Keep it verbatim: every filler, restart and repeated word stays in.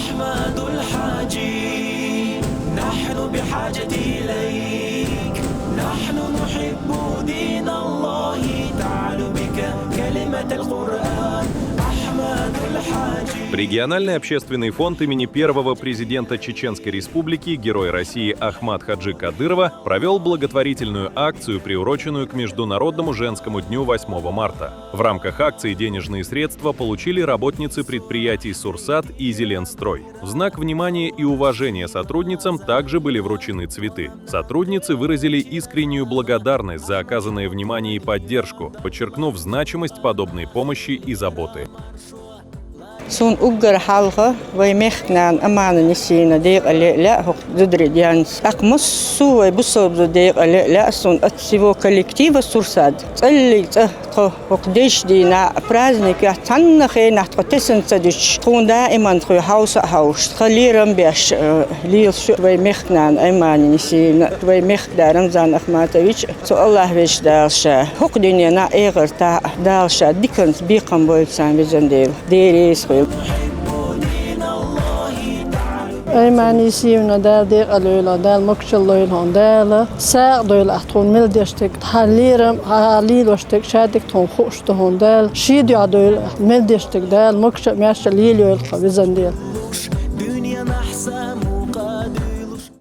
أحمد الحاجي، نحن بحاجة إليك، نحن نحب دين الله، تعال بك كلمة القرآن. أحمد الحاجي. Региональный общественный фонд имени первого президента Чеченской Республики, Герой России Ахмад Хаджи Кадырова провел благотворительную акцию, приуроченную к Международному женскому дню восьмого марта. В рамках акции денежные средства получили работницы предприятий «Сурсат» и «Зеленстрой». В знак внимания и уважения сотрудницам также были вручены цветы. Сотрудницы выразили искреннюю благодарность за оказанное внимание и поддержку, подчеркнув значимость подобной помощи и заботы. Сона уггар хьалха вай мехкнана Амана Нисина декъала лаьа хӀокху зударий денца. ТӀаккха массо а вай бусалба зуда декъала лаьа сона от всего коллектива «Сурсат». ЦӀаллиг цӀа тхо хӀокху дезачу дийнахь а, праздникехь а, цхьанна хенахь тхо тесна ца дуьтуш, тхуна даиман тхоьга хьовса а хьовсуш, тхан лерам а беш, э, лелаш ю вай мехкнана Айманина Нисина, вай мехкада Рамзан Ахматович. Цу АллахӀ Везачу Дала ша хӀокху дуьненахь а, эхартахь а Дала ша диканца бекхам бойла царна, везан Дела. Дела реза хуьлда. Айманина Нисина, Дала декъала йойла, Дала могушалла лойла хьуна, Дала сагӀа дойла ахь тхуна мел деш дерг, хьан лерам, хьан лелош дерг, ша дерг тхуна хууш ду хьуна, Дала шен дуьхьа дойла ахь мел деш дерг, Дала могуш а, маьрша а лелайойла хьо, везан Дела.